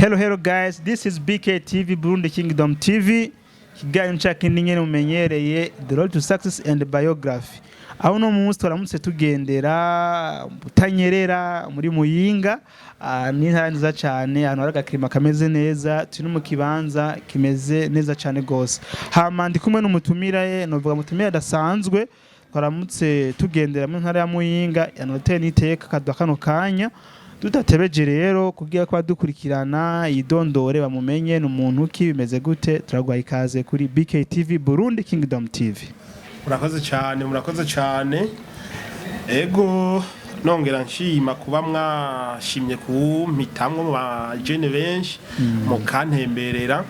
Hello, hello guys, this is BKTV, Burundi Kingdom TV. Ikiganiro cakindi nyene mumenyereye, The Road to Success and Biography. Aho uno munsi turamutse tugendera Butanyerera muri Muyinga, ni intara nziza cane, ahantu hari agakirima kameze neza, turi no mu kibanza kimeze neza cane gose. Hama ndi kumwe n'umutumira ye, novuga mutumira adasanzwe, twaramutse tugendera mu ntara ya Muyinga, yanoteye n'iteka kaduha kano kanya. Tudatebeje rero, kugira ko badukurikirana yidondore, bamumenye ni umuntu ki, bimeze gute. Turaguha ikaze kuri BKTV, Burundi Kingdom TV. Murakoze cyane, murakoze cyane. Ego, nongera nshima kuba mwashimye kumpitamwo mu bajene benshi, mukantemberera,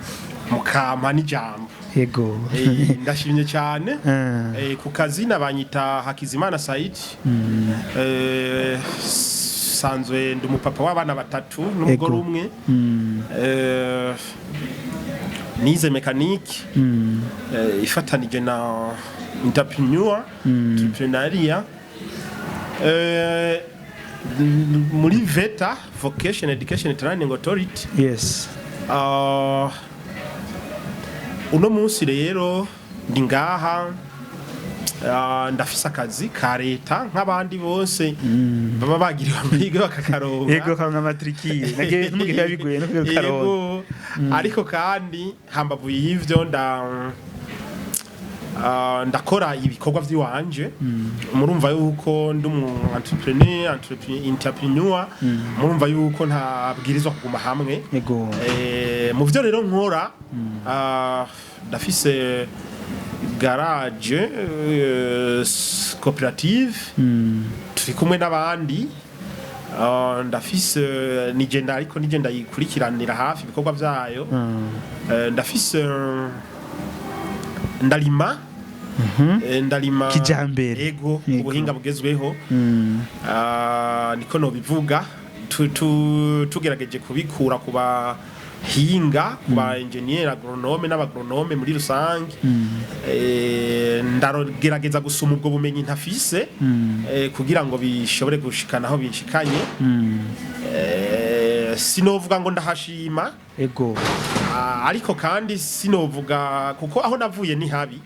mukampa n'ijambo. Ndashimye cyane. Ku kazina banyita Hakizimana Said. Sanzwe ndi umupapa w'abana batatu n'umugore umwe. Nize mécanique ifatanije na entrepreneuriat muri VETA, Vocation Education Training Authority. Uno munsi rero ndi ngaha, ndafise akazi ka leta nk'abandi bose baba bagiriwe amahirwe bakakaronka. Yego, karonka matricule nage n'umugihe bigoye no kugira karonka. Yego, ariko kandi hambavu y'ivyo ndakora ibikorwa vy'iwanje. Murumva yuko ndi umu entrepreneur, murumva yuko ntabwirizwa kuguma hamwe. Mu vyo rero nkora, ndafise garage coopérative, turi kumwe n'abandi. Ndafise nigenda, ariko nigenda yikurikiranira hafi ibikorwa vyayo. Ndafise ndarima. Ndarima Kijambere. Ego, ubuhinga bugezweho. Niko nobivuga. Tugerageje kubikura ku bahinga, ku ba engineer agronome n'abagronome muri rusange. Ndagerageza gusuma ubwo bumenyi ntafise kugira ngo bishobore gushikana aho binshikanye. Sinovuga ngo ndahashima. Ariko kandi sinovuga, kuko aho navuye ni habi.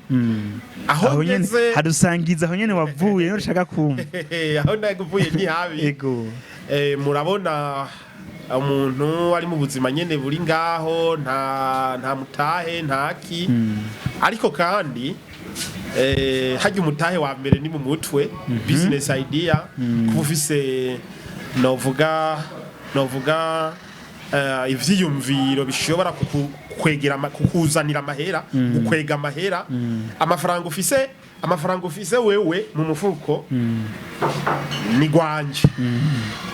Aho Aho nyene ngeze hadusangiza aho nyene wavuye no ushaka kumva. Aho navuye ni habi. Murabona umuntu ari mu buzima nyene buri ngaho, nta mutahe, ntaki. Ariko kandi harya umutahe wa mbere ni mu mutwe, business idea, kuba ufise novuga ivyiyumviro bishobora kukwegera kukuzanira amahera, gukwega amahera. Amafaranga ufise wewe mu mufuko ni gwanje.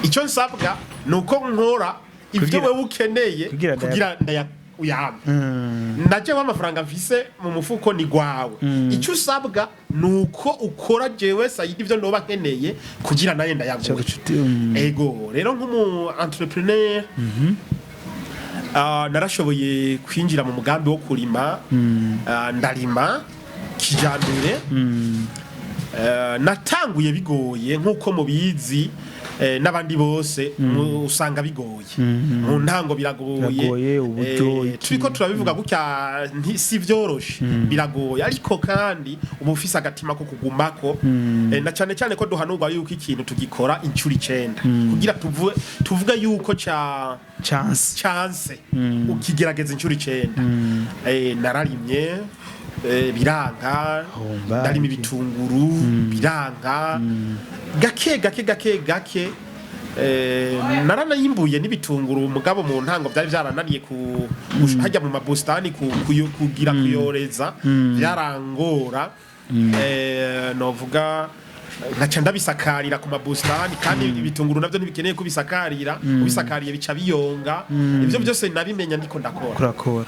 Icyo nsabwa ni uko nkora ibyo wewe ukeneye kugira kugira ndaya uyampe. Ndajeho amafaranga mfise mu mufuko ni gwawe. Icyo usabwa ni uko ukora jewe Sayidi ibyo noba nkeneye kugira naye ndayaguhe. Ego, rero nk'umu entrepreneur, narashoboye kwinjira mu mugambi wo kurima. Ndarima kijambere. Natanguye bigoye nk'uko mubizi, n'abandi bose usanga bigoye mu ntango, biragoye. Biragoye, uburyo, iki. Turiko turabivuga gutya, si vyoroshe, biragoye, ariko kandi uba ufise agatima ko kugumako. Na cane cane ko duhanurwa yuko ikintu tugikora incuro 9 kugira tuvuge yuko ca Chance. Chance, ukigerageza incuro 9. Nararimye, biranka. Homba, ndarima iki. ibitunguru, biranka. Gake gake gake gake, naranayimbuye n'ibitunguru, mugabo mu ntango byari byarananiye ku hajya mu mabustani kugira kuyoreza byarangora. Novuga nkaca ndabisakarira ku mabustani, kandi ibitunguru navyo ntibikeneye kubisakarira, ubisakariye bica biyonga. Ivyo byose nabimenya ndiko ndakora. Kurakora.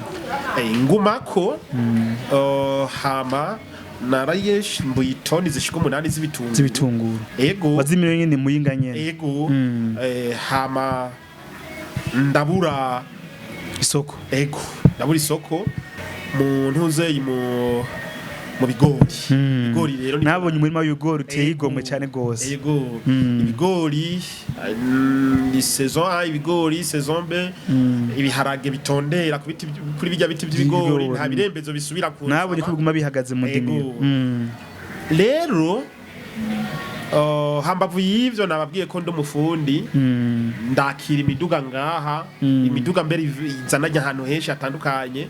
Ngumako, hama narayeshimbuye itoni zishika 8 z'ibitunguru. Z'ibitunguru. Ego. Wazimiriwe nyene Muyinga nyene? Ego. Hama ndabura Isoko. Ego, ndabura isoko mu ntuzeyi mu Mu bigori. Ibigori rero Nabonye umurima w'ibigori uteye igomwe cyane gose. Yego, ibigori ni saison A ibigori, saison B ibiharage bitondera ku biti, kuri bijya biti by'ibigori. By'ibigori. Nta birembezo bisubira ku Nabonye ko biguma bihagaze mu ndimiro. Rero hambavu y'ivyo nababwiye ko ndi umufundi, ndakira imiduga ngaha, imiduga mbere izananye ahantu henshi hatandukanye.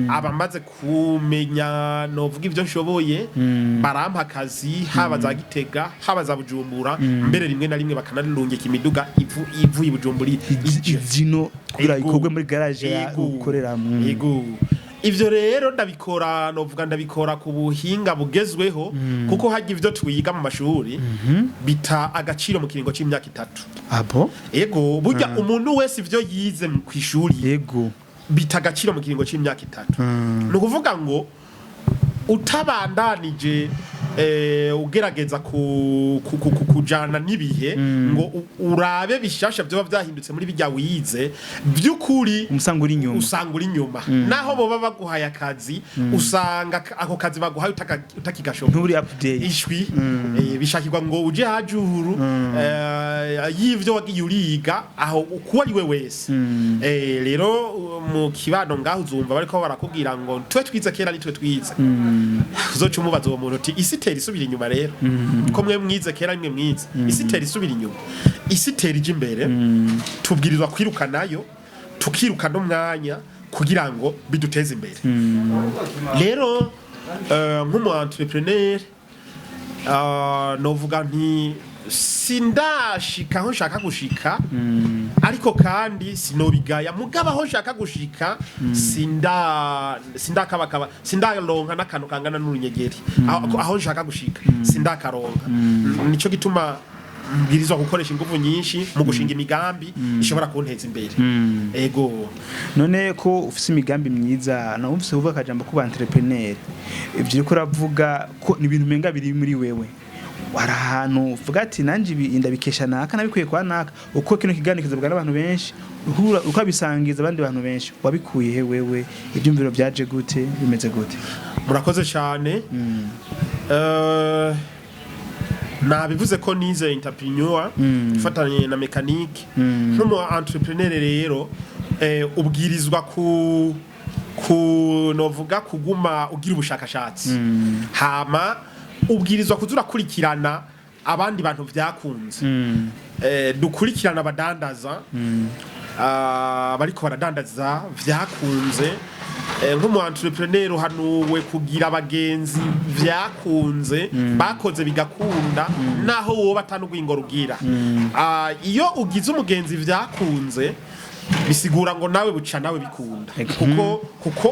Abamaze kumenya novuga ivyo nshoboye barampa akazi, haba za Gitega, haba za Bujumbura, mbere rimwe na rimwe bakanarungika imiduga ivuye i Bujumbura ije Izino kugira Ego. ikorwe muri garage ya Ego. ukoreramo. Ego. Ivyo rero ndabikora, novuga ndabikora ku buhinga bugezweho, kuko hajya ivyo twiga mu mashuri bita agaciro mu kiringo c'imyaka 3. Abo. Ego, burya umuntu wese ivyo yize kw'ishuri bita agaciro mu kiringo c'imyaka 3. Ni ukuvuga ngo utabandanije ugerageza kujana n'ibihe ngo urabe bishasha vyoba vyahindutse muri bijya wize, by'ukuri umusanga uri inyuma. Usanga uri inyuma. Naho boba baguhaye akazi, usanga ako kazi baguhaye utakigashoboye. Nturi update. Ishwi bishakirwa ngo uje hajuru y'ivyo wagiye uriga aho kuko ari we wese. Rero mu kibano ngaho uzumva bariko barakubwira ngo twe twize kera, ni twe twize. Uzoca umubaza uwo muntu uti: "Isi itera isubira inyuma rero, ko mwe mwize kera, mwe mwize, isi itera isubira inyuma?" Isi itera ija imbere, tubwirizwa kwiruka nayo, tukiruka n'umwanya kugira ngo biduteze imbere. Rero nk'umu entrepreneur, novuga nti sindashika aho nshaka gushika, ariko kandi sinobigaya. Mugabo aho nshaka gushika sindakabakaba, sindaronka n'akantu kangana n'urunyegeri. Aho nshaka gushika sindakaronka. Nico gituma mbwirizwa gukoresha ingufu nyinshi mu gushinga imigambi ishobora kunteza imbere. Ego. None ko ufise imigambi myiza, na ufise uvuga akajambo kuba entrepreneur, ivyo uriko uravuga ko ni ibintu umenga biri muri wewe. Hari ahantu uvuga ati: "Nanje ibi ndabikesha naka, nabikuye kwa naka"? Uko kino kiganiro kizobwa n'abantu benshi, ukabisangiza abandi bantu benshi, wabikuye he wewe? Ibyumviro byaje gute? Bimeze gute? Murakoze cyane. Nabivuze ko nize entrepreneur ifatanye na mécanique. Nk'umu entrepreneur rero, ubwirizwa ku novuga kuguma ugira ubushakashatsi, hama ubwirizwa kuza urakurikirana abandi bantu vyakunze. Dukurikirana abadandaza, bariko baradandaza vyakunze. Nk'umu entrepreneur uhanuwe kugira abagenzi vyakunze, bakoze bigakunda, naho wowe atanugwingo rugira. Iyo ugize umugenzi vyakunze, bisigura ngo nawe buca nawe bikunda, kuko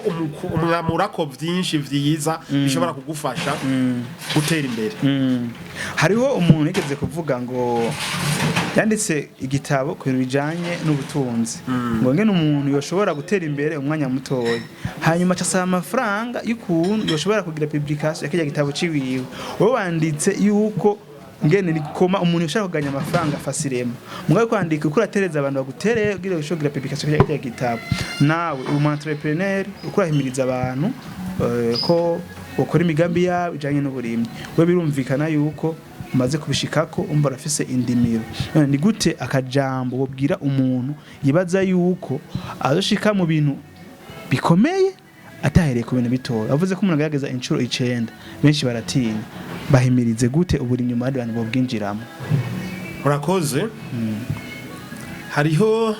umwamurako vyinshi vyiza bishobora kugufasha gutera imbere. Hariho umuntu yigeze kuvuga ngo yanditse igitabo ku bintu bijanye n'ubutunzi, ngo ngene umuntu yoshobora gutera imbere umwanya mutoya, hanyuma aca asaba amafaranga y'ukuntu yoshobora kugira publication ya kirya gitabo ciwiwe. Wowe wanditse yuko ngene nikoma umuntu yoshobora kuganya amafaranga facilement, mugabe kwandika uko uratereza abantu bagutereye kugira ushobore kugira publication ya kirya gitabo. Nawe uri umu entrepreneur, uko urahimiriza abantu ko ukora imigambi yabo ijanye n'uburimyi, we birumvikana yuko umaze kubishikako, umva urafise indimiro. None ni gute akajambo wobwira umuntu yibaza yuko azoshika mu bintu bikomeye atahereye ku bintu bitoya? Bavuze ko umuntu agerageza inshuro 9, benshi baratinya. Bahimirize gute uburimyi mu bandi bantu bobwinjiramo? Murakoze. Hariho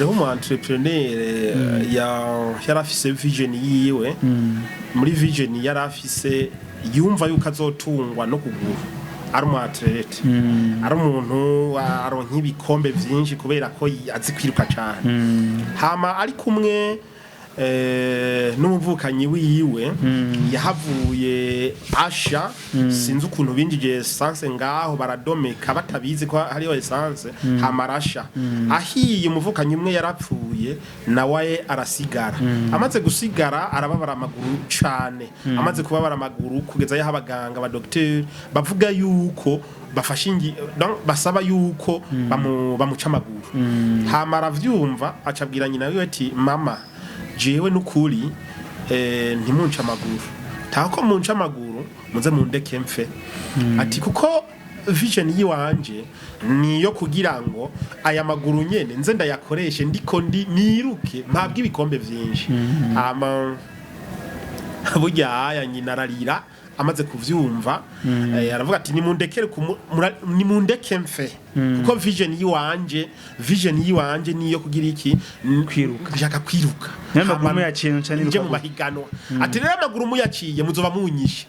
umu entrepreneur yari afise vision yiwe. Muri vision yari afise, yumva yuko azotungwa no kuguru, ari umu athlète, ari umuntu aronka ibikombe vyinshi kubera ko azi kwiruka cane. Hama ari kumwe n'umuvukanyi wiwe yahavuye asha, sinzi ukuntu binjije essence ngaho, baradomeka batabizi ko hariho essence, hama arasha. Ahiye, umuvukanyi umwe yarapfuye, nawe arasigara. Amaze gusigara arababara amaguru cane. Amaze kubabara amaguru kugeza yaho abaganga ba docteur bavuga yuko bafashe donc basaba yuko bamuca amaguru. Hama aravyumva, acabwira nyina wiwe ati: "Mama, jewe nukuri ntimunca amaguru." Tako munca amaguru, muze mundeke mfe." Ati: "Kuko vision yiwanje niyo kugira ngo aya maguru nyene nze ndayakoreshe, ndiko ndi niruke, mpabwe ibikombe vyinshi." Ama burya aya nyina ararira amaze kuvyumva, aravuga ati: "Nimundekere nimundeke mfe, kuko vision yiwanje niyo kugira iki?" Kwiruka. Nshaka kwiruka. Niyo amaguru Hama muyaciye nca niruka nje mu gute? mahiganwa. Ati: "Rero amaguru muyaciye muzoba munyishe.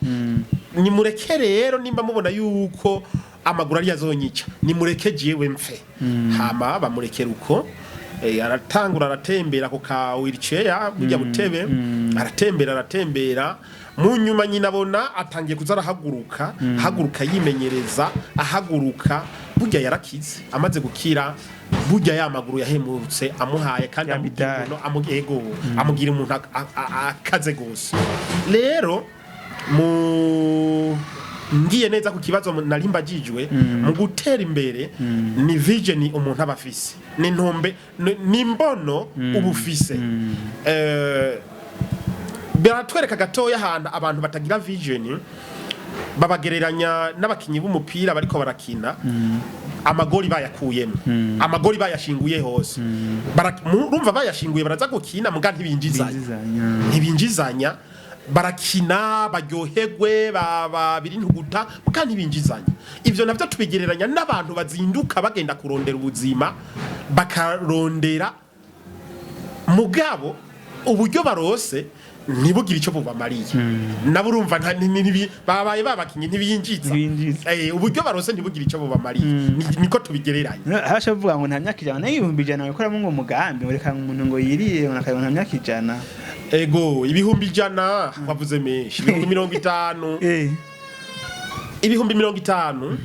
Nimureke rero, nimba mubona yuko amaguru ari azonyica, nimureke jewe mfe." Hama bamurekera uko. Aratangura aratembera ku ka wheelchair, burya butebe, aratembera, aratembera. Mu nyuma nyina abona atangiye kuza arahaguruka, ahaguruka, yimenyereza, ahaguruka. Burya yarakize. Amaze gukira, burya ya maguru yahemutse amuhaye kandi Ya amugira midari. umuntu, ego, amugira umuntu akaze gose. Rero mu ngiye neza ku kibazo nari mbajijwe, mu gutera imbere ni vision umuntu aba afise, ni ntumbe, ni imbono uba ufise. Biratwereka gatoya ahantu abantu batagira vision babagereranya n'abakinyi b'umupira bariko barakina, amagori bayakuyemo, amagori bayashinguye hose. Murumva bayashinguye, baraza gukina muga ntibinjizanya. Binjizanya. Ntibinjizanya. Barakina baryoherwe, biri ntuguta, muga ntibinjizanya. Ivyo navyo tubigereranya n'abantu bazinduka bagenda kurondera ubuzima, bakarondera, mugabo uburyo barose ntibugire icyo bubamariye. Nabo urumva babaye babakinyi ntibinjiza. Ntibinjiza. Uburyo barose ntibugire icyo bubamariye. Niko tubigereranya. Habasha bavuga ngo nta myaka 100 n'100,000 wikoramo ngo umugambi, ngo reka umuntu ngo yirire, ngo nta myaka 100. Ego, 100,000 wavuze menshi, 50,000. 50,000,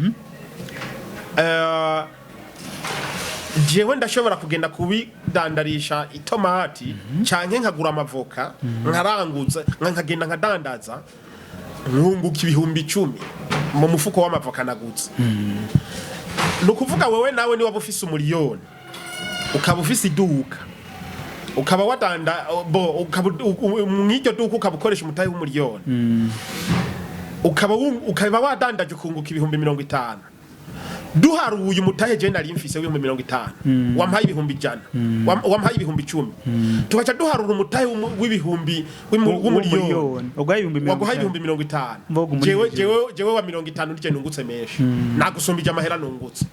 jewe ndashobora kugenda kubidandarisha itomati canke nkagura amavoka, nkaranguza, nkagenda nkadandaza, nkunguka 10,000 mu mufuko w'amavoka naguze. Ni ukuvuga wewe nawe niwaba ufise 1,000,000, ukaba ufise iduka, ukaba wadanda bo, ukaba mw'iryo duka ukaba ukoresha umutahe w'1,000,000, ukaba wadandaje ukunguka 50,000, duharuye umutahe je nari mfise w'50,000, wampaye 100,000, wampaye 10,000, tugaca duharura umutahe w'ibihumbi w'1,000,000 ubwo ibihumbi mirongo waguhaye itanu. 50,000. Mboga Jewe umuriyoni. jewe wa 50 nije nungutse menshi, nagusumbije amahera nungutse.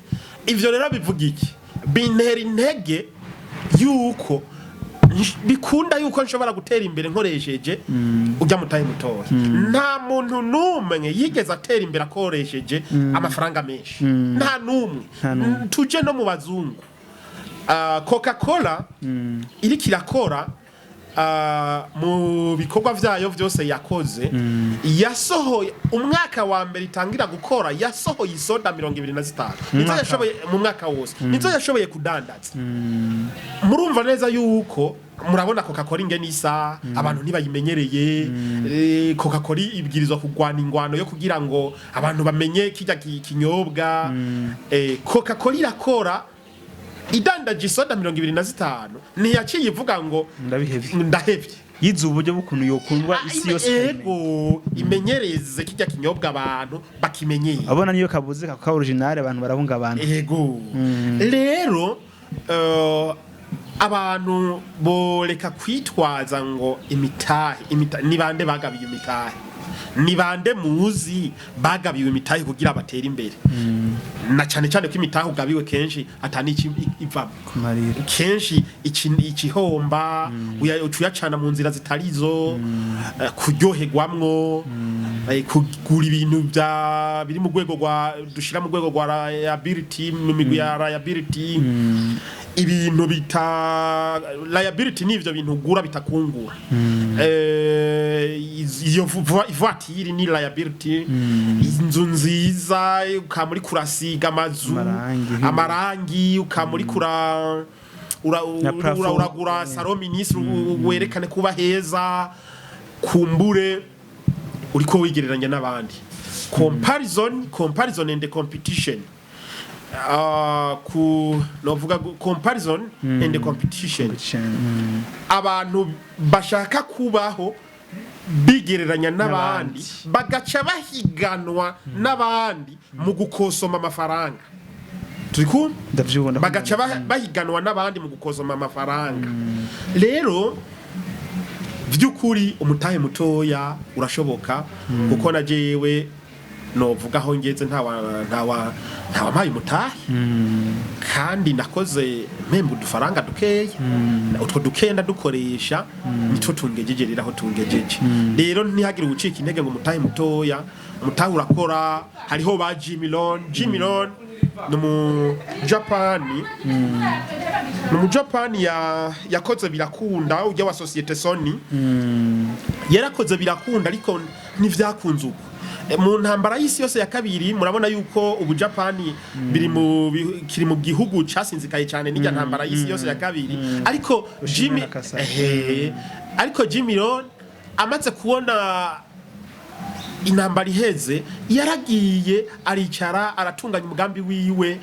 Ivyo rero bivuga iki? Bintera intege yuko bikunda yuko nshobora gutera imbere nkoresheje ujya mutahe mutoya. Nta muntu n'umwe yigeze atera imbere akoresheje amafaranga menshi, nta n'umwe. Nta n'umwe. Tuje no mu bazungu. Coca Cola iriko irakora, mu bikorwa vyayo vyose yakoze, yasohoye umwaka wa mbere itangira gukora, yasohoye isoda 25 nizo Mwaka. yashoboye mu mwaka wose, nizo yashoboye kudandaza. Murumva neza yuko murabona Coca Cola ingene isa, abantu ntibayimenyereye. Coca Cola ibwirizwa kugwana ingwano yo kugira ngo abantu bamenye kirya kinyobwa. Coca Cola irakora, idandaje isoda 25, ntiyaciye ivuga ngo Ndabihevye. "Ndahevye." Yize uburyo bw'ukuntu yokundwa isi yose ikayimenya. Ego, imenyereze kirya kinyobwa abantu bakimenyeye. Abona niyo kabuze ka original, abantu barahungabana. Ego, rero abantu boreka kwitwaza ngo imitahe, ni bande bagabiye imitahe? Ni bande muzi bagabiwe imitahe kugira batere imbere? Na cyane cyane ko imitahe ugabiwe kenshi atani ivamo. Kumarira. Kenshi ikihomba uca uyacana mu nzira zitarizo, kuryoherwamwo, kugura ibintu bya biri mu rwego rwa dushira mu rwego rwa liability, mu migwi ya liability. Ibintu bita liability ni ivyo bintu ugura bitakungura. Iyo ivatiri ni liability, inzu nziza ukaba muri kurasiga amazu Amarangi. amarangi, ukaba muri kura Na plafond. Uragura salon ministre werekane kuba heza, kumbure uriko wigereranya n'abandi. Comparison and competition. Ku novuga comparison and competition. Abantu bashaka kubaho. bigereranya n'abandi, N'abandi. bagaca bahiganwa n'abandi mu gukosoma amafaranga. Turi kumwe? Ndavyubona. Bagaca bahiganwa n'abandi mu gukosoma amafaranga. Rero by'ukuri umutahe mutoya urashoboka, kuko na jewe novuga aho ngeze ntawampaye umutahe, kandi nakoze mpemba udufaranga dukeya. Utwo dukeya ndadukoresha, nitwo tungejeje rero aho tungejeje. Rero ntihagire ugucika intege ngo umutahe mutoya. Umutahe urakora. Hariho ba Jimmy Rohn. Jimmy Rohn ni mu Japani, ni umujapani yakoze birakunda. Ujya wa société Sony yarakoze birakunda, ariko ntivyakunze uko. Mu ntambara y'isi yose ya kabiri, murabona yuko ubujapani biri mu kiri mu gihugu casinzikaye cyane n'ijya ntambara y'isi yose ya kabiri, ariko Jimmy Nakasaki. Ehe, ariko Jimmy Rohn amaze kubona intambara iheze, yaragiye aricara, aratunganya umugambi wiwe,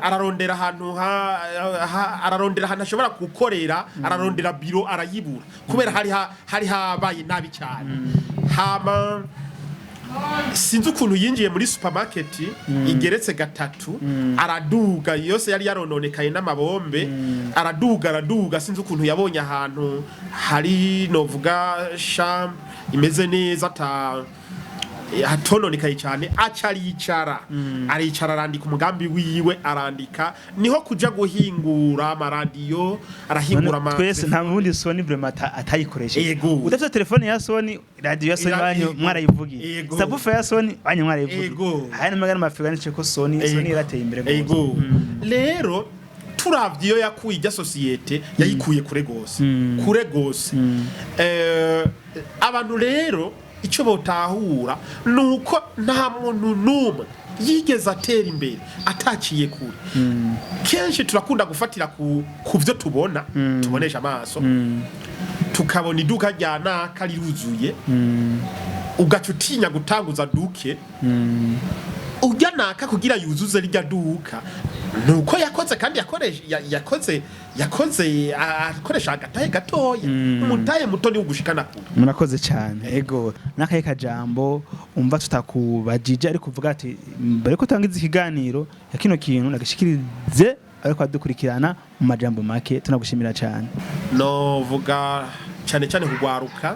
ararondera ahantu ararondera ahantu ashobora gukorera, ararondera biro arayibura, kubera hari habaye nabi cyane. Hama sinzi ukuntu yinjiye muri supermarket igeretse gatatu, araduga yose yari yarononekaye n'amabombe, araduga, araduga, sinzi ukuntu yabonye ahantu hari novuga chambre imeze neza, ata hatononekaye cyane, aca aricara, aricara arandika umugambi wiwe, arandika niho kuja guhingura amaradiyo, arahingura ama Twese nta wundi Sony vraiment atayikoresheje. Ego. Udafite telefone ya Sony, radio ya Sony banyu mwarayivugiye, subwoofer ya Sony banyu mwarayivugiye. Haya n'amagana mafiga nice ko Sony yarateye imbere gose. Ego. Rero turavye iyo yakuye ijya société, yayikuye kure gose, kure gose. Abantu rero icyo botahura nuko nta muntu n'umwe yigeze atera imbere ataciye kure. Kenshi turakunda gufatira ku byo tubona, tubonesha amaso, tukabona iduka rya naka riruzuye, ugaca utinya gutanguza duke. Ujya naka kugira yuzuze rirya duka nuko yakoze, kandi yakoresha yakoze akoresha agatahe gatoya. Umutahe muto niwo ugushikana kure. Murakoze cyane. Ego, n'akahe kajambo umva tutakubajije ariko uvuga ati mbere ko utangiza ikiganiro ya kino kintu nagashikirize ariko adukurikirana mu majambo make? Tunagushimira cyane. Novuga cyane cyane kugwaruka,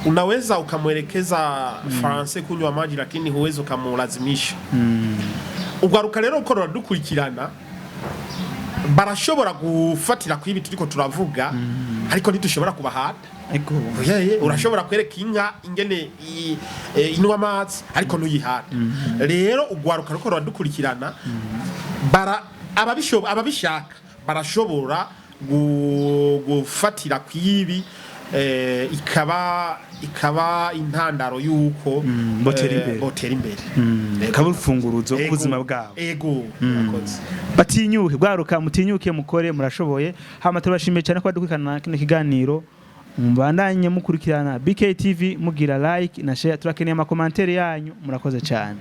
unaweza ukamwelekeza farasi kunywa maji, lakini huwezi ukamulazimisha. Ugwaruka rero uko ruradukurikirana, barashobora gufatira ku ibi turiko turavuga, ariko ntidushobora kubahata. Yeye, urashobora kwereka inka ingene inywa amazi, ariko ntuyihata. Rero ugwaruka ruko ruradukurikirana, bara ababishaka barashobora gufatira ku ibi, ikaba intandaro y'uko botera imbere. Botera imbere. Ikaba urufunguruzo Ego. rw'ubuzima bwabo. Ego, murakoze. Batinyuke, gwaruka, mutinyuke mukore, murashoboye. Hama turabashimiye cyane ko badukurikirana kino kiganiro. Mubandanye mukurikirana BKTV, mugira like na share. Turakeneye ama commentaires yanyu. Murakoze cyane.